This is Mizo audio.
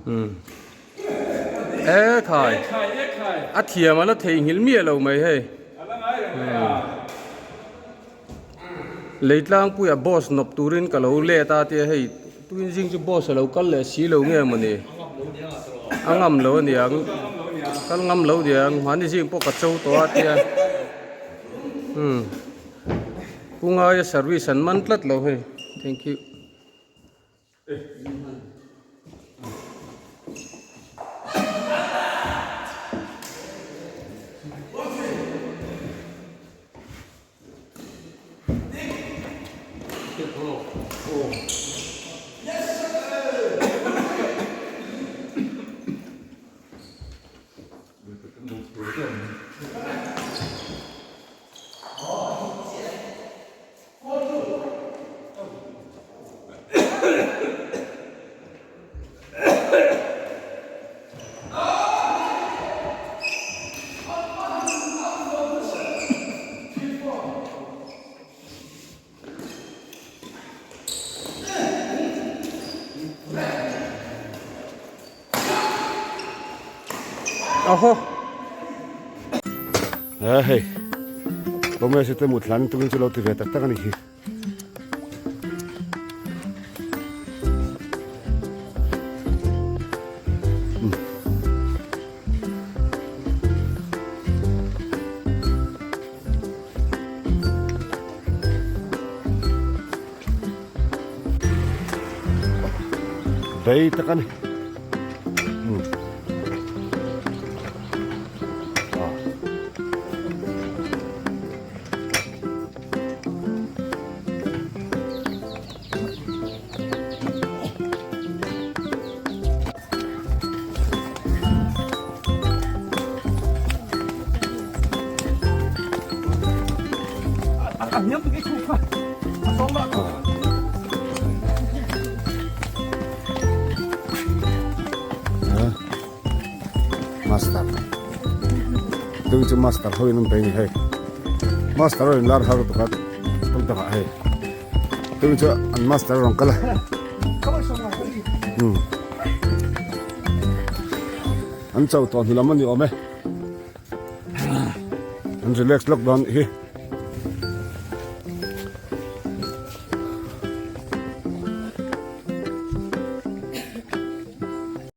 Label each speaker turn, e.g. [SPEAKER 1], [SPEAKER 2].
[SPEAKER 1] Umm e khai a thiam a la theihnghilh miah lo mai hei Leitlangpuia boss nawp turin ka lo let a tia hei tuin zing chu boss a lo kal leh si lo nge mawni a ngam lo aniang kal ngam lo aniang mahni zing pawh ka cho tawh a tia umm Pu Ngaia service an man tlat lo hei thank you. Aho.
[SPEAKER 2] A hei Gomez te mut hlan tumin chu lo ti ve tak tak a ni hi. Bei tak a ni. Master tung chu master ho in an bei ni hei master ho in lar har pakhat tum takah hei tung chu an master rawn kal a um an cho tawh hnu lam a ni awm e an relax lawk dawn nih hi.